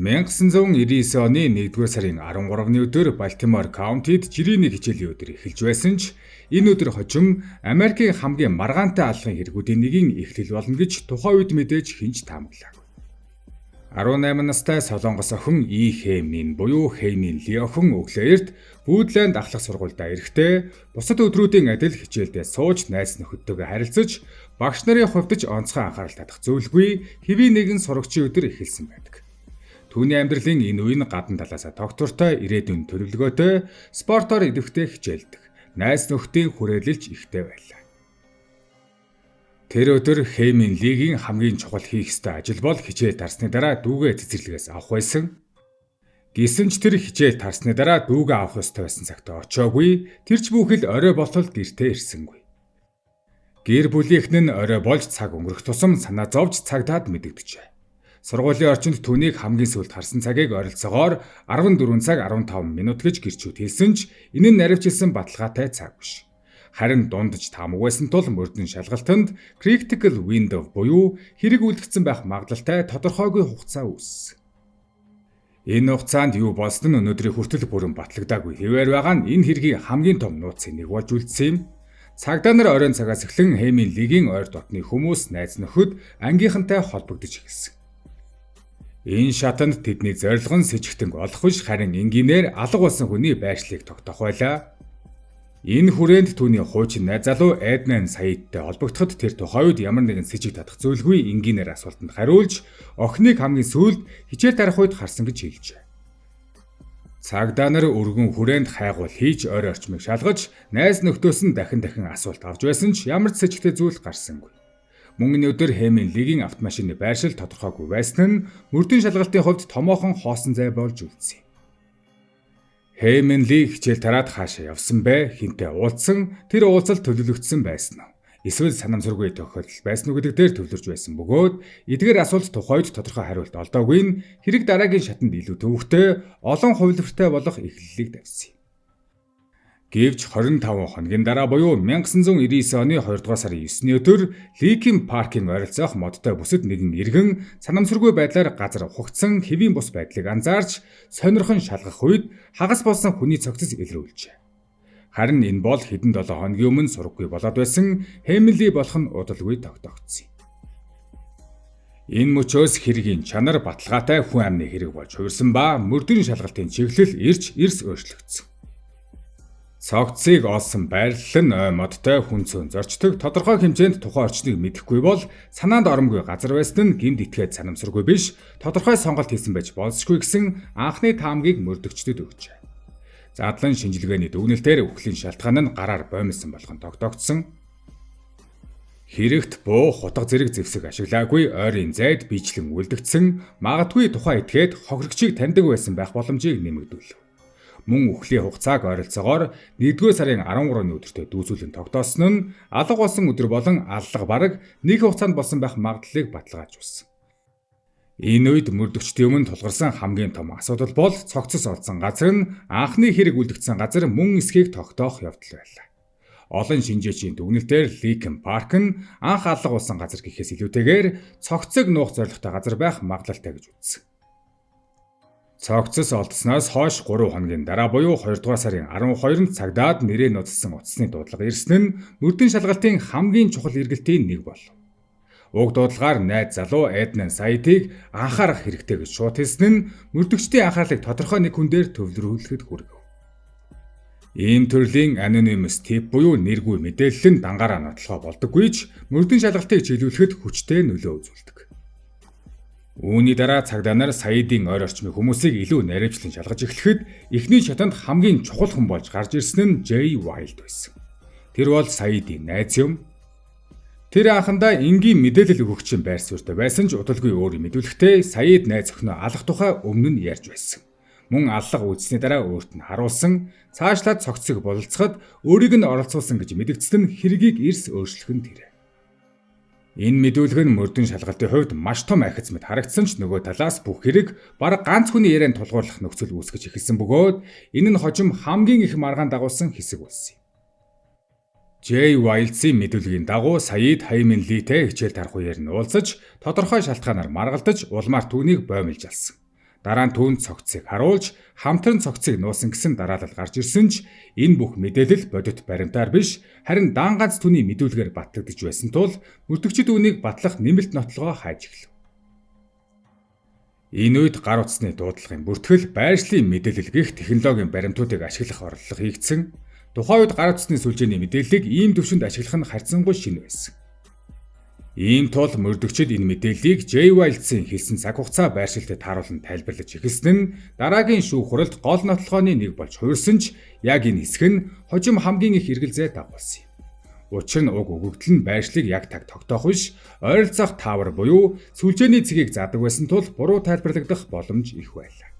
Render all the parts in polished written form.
1999 оны 1-р сарын 13-ны өдөр Балтимор County-д жирийн нэг хичээлийн өдөр эхэлж байсан ч энэ өдөр хожим Америкийн хамгийн маргаантай аллахын хэрэгүүдийн нэгin эхлэл болно гэж тухайн үед мэдээж хэн ч таамаглаагүй. 18 настай солонгос охин И Хэ Мин буюу Хэмин Ли охин өглөө эрт Вудланд ахлах сургуульдаа ирэхдээ бусад өдрүүдийн адил хичээлдээ сууж, найз нөхөдтэйгээ харилцаж, багш нарын хувьд ч онцгой анхаарал татах зүйлгүй хэвийн нэгэн сурагчийн өдөр эхэлсэн байдаг. Түүний амьдралын энэ үе нь гадна талаасаа тогтвортой, ирээдүйн төлөвлөгөөтэй, спортоор идэвхтэй хичээлдэг, найз нөхдийн хүрээлэлч ихтэй байлаа. Тэр өдөр Хэмин Лигийн хамгийн чухал хийх ёстой ажил бол хичээл тарсны дараа дүүгээ цэцэрлэгээс авах байсан. Гэсэн ч тэр хичээл тарсны дараа дүүгээ авах ёстой байсан цагт очоогүй. Тэр ч бүхэл орой болтол гэртээ ирсэнгүй. Гэр бүлийнх нь орой болж цаг өнгөрөх тусам санаа зовж цагдаад мэдэгджээ. Сургуулийн орчинд түүнийг хамгийн сүүлд харсан цагийг ойролцоогоор 14 цаг 15 минут гэж гэрчүүд хэлсэн ч энэ нь наривчилсан баталгаатай цаг биш. Харин дундаж таамаг байсан тул мөрдөн шалгалтанд critical window буюу хэрэг үлдгэсэн байх магадлалтай тодорхойгүй хугацаа үүссэн. Энэ хугацаанд юу болсон нь өнөөдрийн хүртэл бүрэн батлагдаагүй хэвээр байгаа нь энэ хэргийн хамгийн том нууцын нэг болж үлдсэн юм. Цагдаа нар оройн цагаас эхлэн Хэмин Лигийн ойр дотны хүмүүс, найз нөхөд, ангийнхантай холбогдож эхэлсэн. Энэ шатанд тэдний зорилго нь сэжигтэн олох биш, харин энгийнээр алга болсон хүний байршлыг тогтоох байлаа. Энэ хүрээнд түүний хуучин найз залуу Эднан Саидтай холбогдоход тэр тухайн үед ямар нэгэн сэжиг татах зүйлгүй энгийнээр асуултанд хариулж, охиныг хамгийн сүүлд хичээл тарих үед харсан гэж хэлжээ. Цагдаа нар өргөн хүрээнд хайгуул хийж, ойр орчмыг шалгаж, найз нөхдөөс нь дахин дахин асуулт авч байсан ч ямар ч сэжигтэй зүйл гарсангүй. Мөн энэ өдөр Хэмин Лигийн автомашины байршил тодорхойгүй байсан нь мөрдөн шалгалтын хувьд томоохон хоосон зай болж үлдсэн юм. Хэмин Ли хичээл тараад хаашаа явсан бэ? Хэнтэй уулзсан? Тэр уулзалт төлөвлөгдсөн байсан уу? Эсвэл санамсаргүй тохиолдол байсан уу гэдэг дээр төвлөрч байсан бөгөөд эдгээр асуулт тухайд тодорхой хариулт олдоогүй нь хэрэг дараагийн шатанд илүү төвөгтэй, олон хувилбартай болох эхлэлийг тавьсан юм. Гэвч 25 хоногийн дараа буюу 1999 оны 2 дугаар сарын 9-ний өдөр Линкин Паркийн ойролцоох модтой бүсэд нэгэн иргэн санамсаргүй байдлаар газар ухагдсан хэвийн бус байдлыг анзаарч сонирхон шалгах үед хагас болсон хүний цогцос илрүүлжээ. Харин энэ бол хэдэн 7 хоногийн өмнө сураггүй болоод байсан Хэмин Ли болох нь удалгүй тогтоогдсон юм. Энэ мөчөөс хэргийн чанар баталгаатай хүн амны хэрэг болж хувирсан ба мөрдөн шалгалтын чиглэл ирч эрс өөрчлөгдсөн. Цогцсыг олсон байрлал нь ой модтой, хүн цөөн зорчдог, тодорхой хэмжээнд тухайн орчныг мэдэхгүй бол санаанд оромгүй газар байсан нь гэмт этгээд санамсаргүй биш, тодорхой сонголт хийсэн байж болзошгүй гэсэн анхны таамагийг мөрдөгчдөд өгчээ. Задлан шинжилгээний дүгнэлтээр үхлийн шалтгаан нь гараар боомлсон болох нь тогтоогдсон. Хэрэгт буу, хутга зэрэг зэвсэг ашиглаагүй, ойрын зайд биечлэн үлдэгдсэн, магадгүй тухайн этгээд хохирогчийг таньдаг байсан байх боломжийг нэмэгдүүлв. Мөн үхлийн хугацааг ойролцоогоор 1-р сарын 13-ны өдөртөө дүйцүүлэн тогтоосон нь алга болсон өдөр болон аллага бараг нэг хугацаанд болсон байх магадлалыг баталгаажуулсан. Энэ үед мөрдөгчдийн өмнө тулгарсан хамгийн том асуудал бол цогцос олдсон газар нь анхны хэрэг үлдэгдсэн газар мөн эсэхийг тогтоох явдал байлаа. Олон шинжээчийн дүгнэлтээр Линкин Парк нь анх алга болсон газар гэхээс илүүтэйгээр цогцыг нуух зорилготой газар байх магадлалтай гэж үзсэн. Цогцос олдсоноос хойш 3 хоногийн дараа буюу 2 дугаар сарын 12-нд цагдаад нэрээ нууцласан утасны дуудлага ирсэн нь мөрдөн шалгалтын хамгийн чухал эргэлтийн нэг болов. Уг дуудлагаар найз залуу Эднан Саидыг анхаарах хэрэгтэй гэж шууд хэлсэн нь мөрдөгчдийн анхаарлыг тодорхой нэг хүн дээр төвлөрүүлэхэд хүргэв. Ийм төрлийн anonymous tip буюу нэргүй мэдээлэл нь дангаараа нотлохоо болдоггүй ч мөрдөн шалгалтыг чиглүүлэхэд хүчтэй нөлөө үзүүлдэг. Үүний дараа цагдаа нар Саидын ойр орчмын хүмүүсийг илүү наривчлан шалгаж эхлэхэд эхний шатанд хамгийн чухал хүн болж гарч ирсэн нь Jay Wild байсан. Тэр бол Саидын найз юм. Тэр анхандаа энгийн мэдээлэл өгөгчийн байр суурьтай байсан ч удалгүй өөрийн мэдүүлэхдээ Саид найз охиноо алах тухай өмнө нь ярьж байсан. Мөн аллага үйлдсэний дараа өөрт нь харуулсан, цаашлаад цогцсыг бололцоход өөрийг нь оролцуулсан гэж мэдэгдсэн нь хэргийг эрс өөрчлөх нь тэр. Энэ мэдүүлэг нь мөрдөн шалгалтын хувьд маш том ахиц мэт харагдсан ч нөгөө талаас бүх хэрэг бараг ганц хүний ярианд тулгуурлах нөхцөл үүсгэж эхэлсэн бөгөөд энэ нь хожим хамгийн их маргаан дагуулсан хэсэг болсон юм. Jay Wild-ийн мэдүүлгийн дагуу Саид Хаймин Литэй хичээл тарах үеэр нь уулзаж, тодорхой шалтгаанаар маргалдаж, улмаар түүнийг боомлж алсан. Дараа нь түүнд цогцыг харуулж хамтран цогцыг нуусан гэсэн дараалал гарч ирсэн ч энэ бүх мэдээлэл бодит баримтаар биш, харин даан ганц түүний мэдүүлгээр батлагдаж байсан тул мөрдөгчид үүнийг батлах нэмэлт нотлогоо хайж эхлэв. Энэ үед гар утасны дуудлагын бүртгэл, байршлын мэдээлэл гэх технологийн баримтуудыг ашиглах оролдлого хийгдсэн. Тухайн үед гар утасны сүлжээний мэдээллийг ийм түвшинд ашиглах нь харьцангуй шинэ байсан. Ийм тул мөрдөгчид энэ мэдээллийг Jay Wiles-ийн хэлсэн цаг хугацаа байршилтай тааруулан тайлбарлаж эхэлсэн нь дараагийн шүүх хуралд гол нотлохооны нэг болж хувирсан ч яг энэ хэсэг нь хожим хамгийн их эргэлзээ дагуулсан юм. Учир нь уг өгөгдөл нь байршлыг яг таг тогтоох биш, ойролцоох таавар буюу сүлжээний цэгийг заадаг байсан тул буруу тайлбарлагдах боломж их байлаа.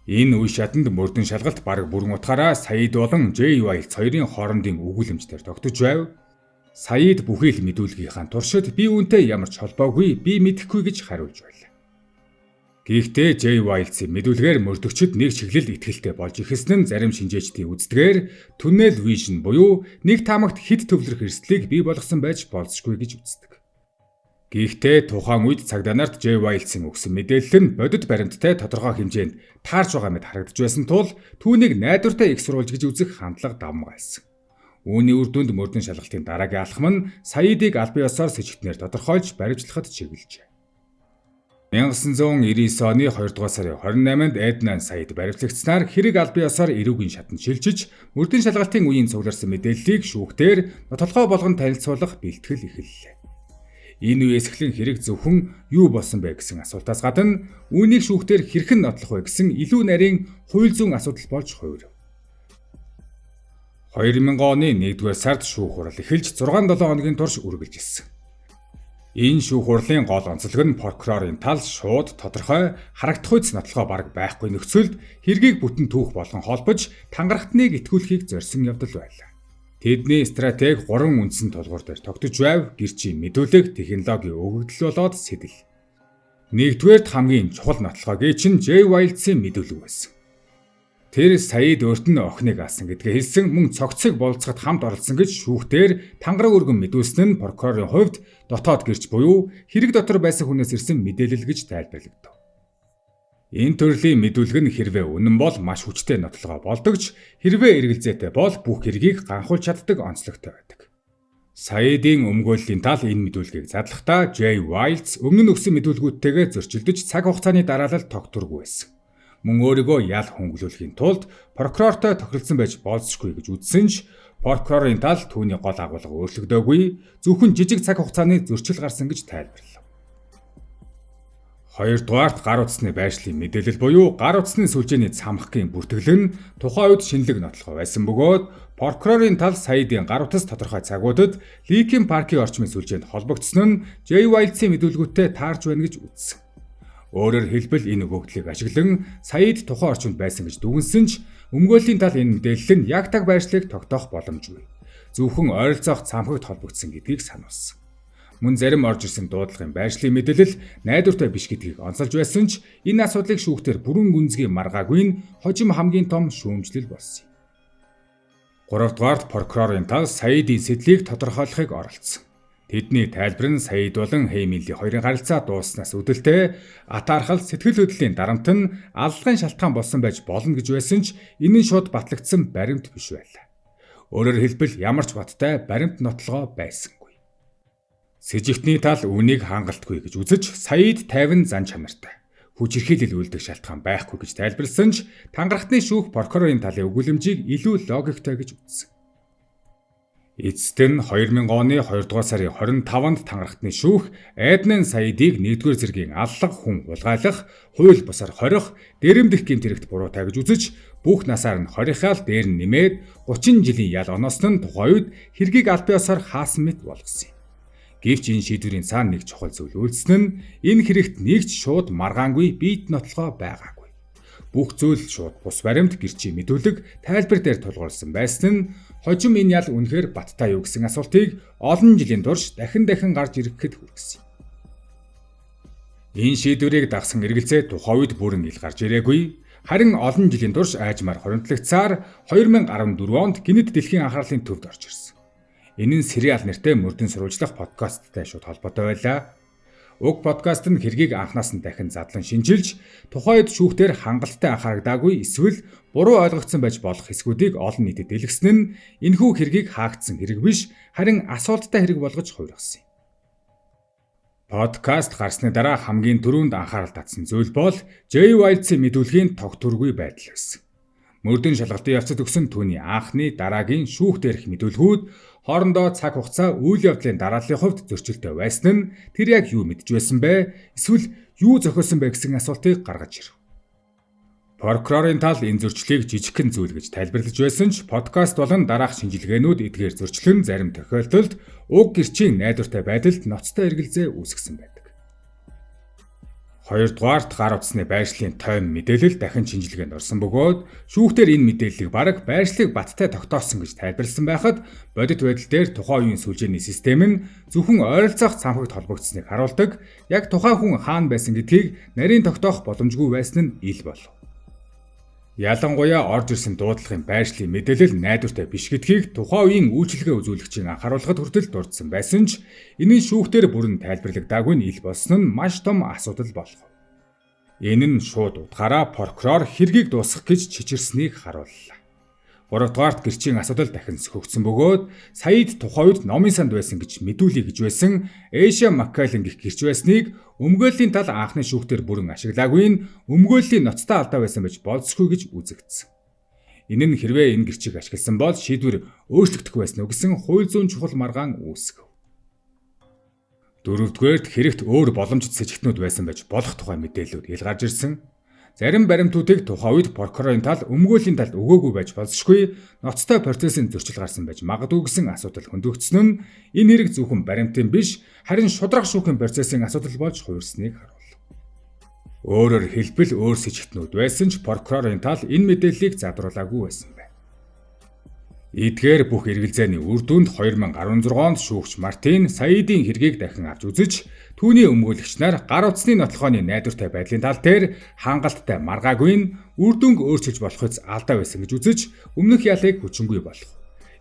Энэ үе шатанд мөрдөн шалгалт бараг бүрэн утгаараа Саид болон Jay Wiles хоёрын хоорондын өгүүлэмжээр тогтож байв. Саид бүхий л мэдүүлгийнхаа туршид би үүнтэй ямар ч холбоогүй, би мэдэхгүй гэж хариулж байлаа. Гэхдээ Jay Wiles-ийн мэдүүлгээр мөрдөгчид нэг чиглэлд итгэлтэй болж эхэлсэн нь зарим шинжээчдийн үздгээр tunnel vision буюу нэг таамагт хэд төвлөрөх эрсдлийг бий болгосон байж болзошгүй гэж үздэг. Гэхдээ тухайн үед цагдаа нарт Jay Wiles-ийн өгсөн мэдээлэл нь бодит баримттай тодорхой хэмжээнд таарч байгаа мэт харагдаж байсан тул түүнийг найдвартай их сурвалж гэж үзэх хандлага давмгайлсан. Үүний үр дүнд мөрдөн шалгалтын дараагийн алхам нь Саидыг албан ёсоор сэжигтнээр тодорхойлж баривчлахад чиглэжээ. 1999 оны 2 дугаар сарын 28-нд Эднан Саид баривчлагдсанаар хэрэг албан ёсоор эрүүгийн шатанд шилжиж, мөрдөн шалгалтын үеийн цугларсан мэдээллийг шүүхтэр нотлохоо болгон танилцуулах бэлтгэл эхэллээ. Энэ үеэс эхлэн хэрэг зөвхөн юу болсон бэ гэсэн асуултаас гадна үүнийг шүүхтэр хэрхэн нотлох вэ гэсэн илүү нарийн хууль зүйн асуудал болж хувирав. 2000 оны 1-р сард шүүх хурал эхэлж 6-7 хоногийн турш үргэлжилсэн. Энэ шүүх хурлын гол онцлог нь прокурорын тал шууд тодорхой харагдах үйц нотлохоо бараг байхгүй нөхцөлд хэргийг бүтэн түүх болгон холбож тангарахтныг итгүүлэхийг зорьсон явдал байлаа. Тэдний стратеги гурван үндсэн тулгуур дээр тогтож байв: гэрчийн мэдүүлэг, технологийн өгөгдөл болоод сэтэл. Нэгдүгээрт хамгийн чухал нотлохоо чинь Jay Wiles-ийн мэдүүлэг байсан. Тэр Саид өөрт нь охиныг алсан гэдгээ хэлсэн, мөн цогцыг болзоход хамт оролцсон гэж шүүхтэр тангараг өргөн мэдүүлсэн нь прокурорын хувьд дотоод гэрч буюу хэрэг дотор байсан хүнээс ирсэн мэдээлэл гэж тайлбарлагдав. Энэ төрлийн мэдүүлэг нь хэрвээ үнэн бол маш хүчтэй нотлогоо болдог ч хэрвээ эргэлзээтэй бол бүх хэргийг ганхуулж чаддаг онцлогтой байдаг. Саидын өмгөөллийн тал энэ мэдүүлгийг задлахдаа Jay Wiles өмнө нь өгсөн мэдүүлгүүдтэйгээ зөрчилдөж цаг хугацааны дараалал тогтворгүй байсан. Мөн өөрийгөө ял хөнгөлүүлэхийн тулд прокурортой тохиролцсон байж болзошгүй гэж үзсэн ч прокурорын тал түүний гол агуулга өөрчлөгдөөгүй, зөвхөн жижиг цаг хугацааны зөрчил гарсан гэж тайлбарлав. Хоёрдугаарт гар утасны байршлын мэдээлэл буюу гар утасны сүлжээний цамхгийн бүртгэл нь тухайн үед шинэлэг нотлохоо байсан бөгөөд прокурорын тал Саидын гар утас тодорхой цагуудад Linkin Park-ийн орчмын сүлжээнд холбогдсон нь Jay Wiles-ийн мэдүүлгүүттэй таарч байна гэж үзсэн. Өөрөөр хэлбэл энэ өгөгдлийг ашиглан Саид тухайн орчинд байсан гэж дүгнсэн ч өмгөөллийн тал энэ мэдээлэл нь яг таг байршлыг тогтоох боломжгүй. Зөвхөн ойролцоох цамхагт холбогдсон гэдгийг сануулсан. Мөн зарим орж ирсэн дуудлагын байршлын мэдээлэл найдвартай биш гэдгийг онцолж байсан ч энэ асуудлыг шүүхтэр бүрэн гүнзгий маргаагүй нь хожим хамгийн том шүүмжлэл болсон юм. Гуравдугаарт прокурорын тал Саидын сэтлийг тодорхойлохыг оролдсон. Тэдний тайлбар нь Саид болон Хеймили хоёрын харилцаа дууснаас үүдэлтэй атаархал сэтгэл хөдлөлийн дарамт нь аллагын шалтгаан болсон байж болно гэж байсан ч энэ нь шууд батлагдсан баримт биш байлаа. Өөрөөр хэлбэл ямар ч баттай баримт нотлогоо байсангүй. Сэжигтний тал үүнийг хангалтгүй гэж үзэж Саид 50 зан чанартай хүч эрхийлэл үйлдэх шалтгаан байхгүй гэж тайлбарласан ч тангарахтны шүүх прокурорын талын өгүүлэмжийг илүү логиктой гэж үзсэн. Эцэст нь 2000 оны 2 дугаар сарын 25-нд тангарахтны шүүх Эднан Саидыг 1-р зэргийн аллага хүн хулгайлах, хууль бусаар хорих, дэрэмдэх гэмт хэрэгт буруутай гэж үзэж бүх насаар нь 20-аас дээр нь нэмээд 30 жилийн ял оноосон нь тухайн үед хэргийг албан ёсоор хаасан мэт болгосон юм. Гэвч энэ шийдвэрийн цаана нэг чухал зүйл үйлдсэн нь энэ хэрэгт нэг ч шууд маргаангүй биет нотлогоо байгаагүй. Бүх зүйл шууд бус баримт гэрчийн мэдүүлэг тайлбар дээр тулгуурласан байсан нь хожим энэ ял үнэхээр баттай юу гэсэн асуултыг олон жилийн турш дахин дахин гарч ирэхэд хүргэсэн юм. Энэ шийдвэрийг дагсан эргэлзээ тухайн үед бүрэн ил гарч ирээгүй. Харин олон жилийн турш айжмаар хоригдлогдсаар 2014 онд гэнэт дэлхийн анхаарлын төвд орж ирсэн. Энэ нь сериал нэртэй мөрдөн сурвалжлах подкасттай шууд холбоотой байлаа. Уг подкаст нь хэргийг анханаас нь дахин задлан шинчилж, тухайн үед шүүхтэр хангалттай анхаарагдаагүй эсвэл буруу ойлгогдсон байж болох хэсгүүдийг олон нийтэд дэлгэсэн нь энэхүү хэргийг хаагдсан хэрэг биш, харин асуулттай хэрэг болгож хувиргасан юм. Подкаст гарсны дараа хамгийн түрүүнд анхаарал татсан зүйл бол Jay Wilds-ийн мэдүүлгийн тогтворгүй байдал байсан. Мөрдөн шалгалтын явцад өгсөн түүний анхны дараагийн шүүх дээрх мэдүүлгүүд хоорондоо цаг хугацаа үйл явдлын дарааллын хувьд зөрчилтэй байсан нь тэр яг юу мэдж байсан бэ? Эсвэл юу зохиосон бэ гэсэн асуултыг гаргаж ирэв. Прокурорын тал энэ зөрчлийг жижигхэн зүйл гэж тайлбарлаж байсан ч подкаст болон дараах шинжилгээнүүд эдгээр зөрчил нь зарим тохиолдолд уг гэрчийн найдвартай байдалд ноцтой эргэлзээ үүсгэсэн байдаг. Хоёрдугаарт гар утасны байршлын тойм мэдээлэл дахин шинжилгээнд орсон бөгөөд шүүхтэр энэ мэдээллийг бараг байршлыг баттай тогтоосон гэж тайлбарласан байхад бодит байдал дээр тухайн үеийн сүлжээний систем нь зөвхөн ойролцоох цамхагт холбогдсныг харуулдаг, яг тухайн хүн хаана байсан гэдгийг нарийн тогтоох боломжгүй байсан нь ил болов. Ялангуяа орж ирсэн дуудлагын байршлын мэдээлэл найдвартай биш гэдгийг тухайн үеийн үйлчилгээ үзүүлэгчийн анхааруулгад хүртэл дурдсан байсан ч энэ нь шүүхтэр бүрэн тайлбарлагдаагүй нь ил болсон нь маш том асуудал болох. Энэ нь шууд утгаараа прокурор хэргийг дуусгах гэж чичирснийг харууллаа. Гуравдугаарт гэрчийн асуудал дахин сөхөгдсөн бөгөөд Саид тухайн үед номын санд байсан гэж мэдүүлье гэж байсан Эйша Маккайлен гэх гэрч байсныг өмгөөллийн тал анхны шүүхтэр бүрэн ашиглаагүй нь өмгөөллийн ноцтой алдаа байсан байж болзошгүй гэж үзэгдсэн. Энэ нь хэрвээ энэ гэрчийг ашигласан бол шийдвэр өөрчлөгдөх байсан уу гэсэн хууль зүйн чухал маргаан үүсгэв. Дөрөвдүгээрт хэрэгт өөр боломжит сэжигтнүүд байсан байж болох тухай мэдээллүүд ил гарч ирсэн. Зарим баримтуудыг тухайн үед прокурорын тал өмгөөллийн талд өгөөгүй байж болзошгүй ноцтой процессын зөрчил гарсан байж магадгүй гэсэн асуудал хөндөгдсөн нь энэ хэрэг зөвхөн баримтын биш харин шударга шүүхийн процессын асуудал болж хувирсныг харуулв. Өөрөөр хэлбэл өөр сэжигтнүүд байсан ч прокурорын тал энэ мэдээллийг задруулаагүй байсан байна. Эдгээр бүх эргэлзээний үр дүнд 2016 онд шүүгч Мартин Саидын хэргийг дахин авч үзэж түүний өмгөөлөгч нар гар утасны нотлохооны найдвартай байдлын тал дээр хангалттай маргаагүй нь үр дүнг өөрчилж болохыг алдаа байсан гэж үзэж өмнөх ялыг хүчингүй болох.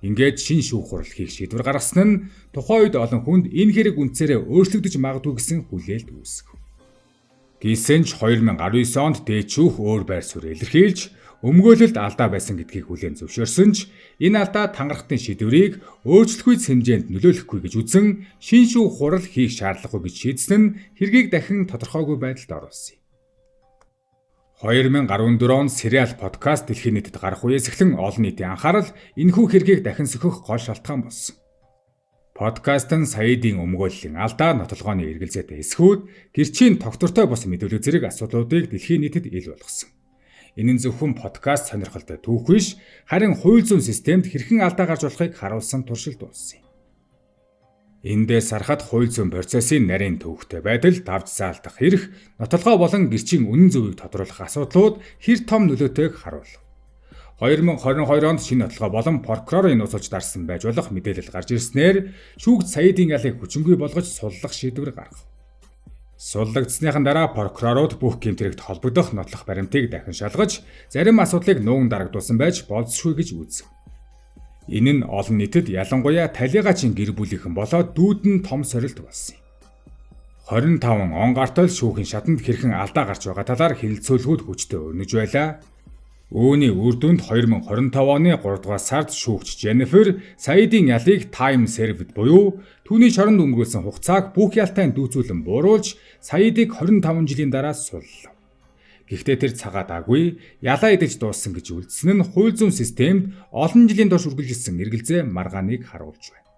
Ингээд шинэ шүүх хурал хийх шийдвэр гаргасан нь тухайн үед олон хүнд энэ хэрэг үндсээрээ өөрчлөгдөж магадгүй гэсэн хүлээлт үүсгэв. Гэсэн ч 2019 онд дээд шүүх өөр байр суурь илэрхийлж өмгөөлөлд алдаа байсан гэдгийг хүлээн зөвшөөрсөн ч энэ алдаа тангарахтын шийдвэрийг өөрчлөх хэмжээнд нөлөөлөхгүй гэж үзэн шинэ шүүх хурал хийх шаардлагагүй гэж шийдсэн нь хэргийг дахин тодорхойгүй байдалд оруулсан юм. 2014 онд сериал подкаст дэлхийн нийтэд гарах үеэс эхлэн олон нийтийн анхаарал энэхүү хэргийг дахин сөхөх гол шалтгаан болсон. Подкаст нь Саидын өмгөөллийн алдаа нотолгооны эргэлзээтэй эсхүүд гэрчийн тогтвортой бус мэдүүлэг зэрэг асуудлуудыг дэлхийн нийтэд ил болгосон. Энэ нь зөвхөн подкаст сонирхолтой түүх биш, харин хууль зүйн системд хэрхэн алдаа гарч болохыг харуулсан туршилт болсон юм. Эндээс харахад хууль зүйн процессын нарийн төвөгтэй байдал, давж заалдах эрх, нотолгоо болон гэрчийн үнэн зөвийг тодруулах асуудлууд хэр том нөлөөтэйг харуулв. 2022 онд шинэ нотолгоо болон прокурорын нууцлж дарсан байж болох мэдээлэл гарч ирснээр шүүгч Саидын ялыг хүчингүй болгож суллах шийдвэр гаргав. Суллагдсныхан дараа прокурорууд бүх гэмт хэрэгт холбогдох нотлох баримтыг дахин шалгаж, зарим асуудлыг нуун дарагдуулсан байж болзошгүй гэж үзэв. Энэ нь олон нийтэд ялангуяа Талигачийн гэр бүлийнхэн болоод дүүд нь том сорилт болсон юм. 25 он гартал шүүхийн шатанд хэрхэн алдаа гарч байгаа талаар хэлэлцүүлгүүд хүчтэй өрнөж байлаа. Үүний үр дүнд 2025 оны 3 дугаар сард шүүгч Jennifer Саидын ялыг time served буюу түүний шоронд өнгөрүүлсэн хугацааг бүх ялтай дүүцүүлэн бууруулж Саидыг 25 жилийн дараа суллав. Гэхдээ тэр цагаадаагүй ялаа идэж дууссан гэж үлдсэн нь хууль зүйн системд олон жилийн турш үргэлжилсэн эргэлзээ маргааныг харуулж байна.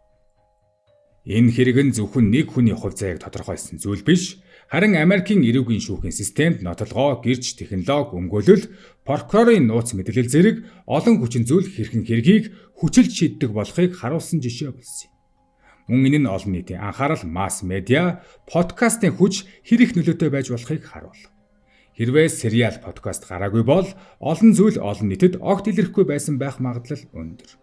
Энэ хэрэг нь зөвхөн нэг хүний хувь заяаг тодорхойлсон зүйл биш, харин Америкийн эрүүгийн шүүхийн системд нотолгоо, гэрч, технологи, өмгөөлөл, прокурорын нууц мэдээлэл зэрэг олон хүчин зүйл хэрхэн хэргийг хүчилж шийддэг болохыг харуулсан жишээ болсон юм. Мөн энэ нь олон нийтийн анхаарал, масс медиа, подкастын хүч хэр их нөлөөтэй байж болохыг харуулав. Хэрвээ сериал подкаст гараагүй бол олон зүйл олон нийтэд огт илэрхгүй байсан байх магадлал өндөр.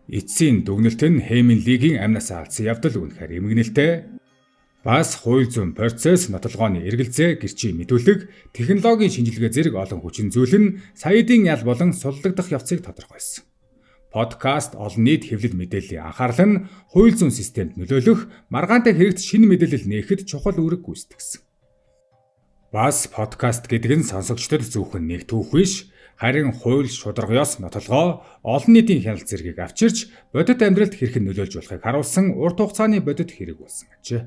Эцсийн дүгнэлт нь Хеймэн Лигийн амнасаа алдсан явдал үнэхээр эмгэнэлтэй. Бас хууль зүйн процесс, нотолгооны эргэлзээ, гэрчийн мэдүүлэг, технологийн шинжилгээ зэрэг олон хүчин зүйл нь Саидын ял болон суллагдах явцыг тодорхойлсон. Подкаст олон нийт хэвлэл мэдээллийн анхаарал нь хууль зүйн системд нөлөөлөх, маргаантай хэрэгт шинэ мэдээлэл нээхэд чухал үүрэг гүйцэтгсэн. Бас подкаст гэдэг нь сонсогчдод зөвхөн нэг түүх биш, харин хууль, шударга ёс, нотолгоо, олон нийтийн хяналт зэргийг авчирч бодит амьдралд хэрхэн нөлөөлж болохыг харуулсан урт хугацааны бодит хэрэг болсон ажээ.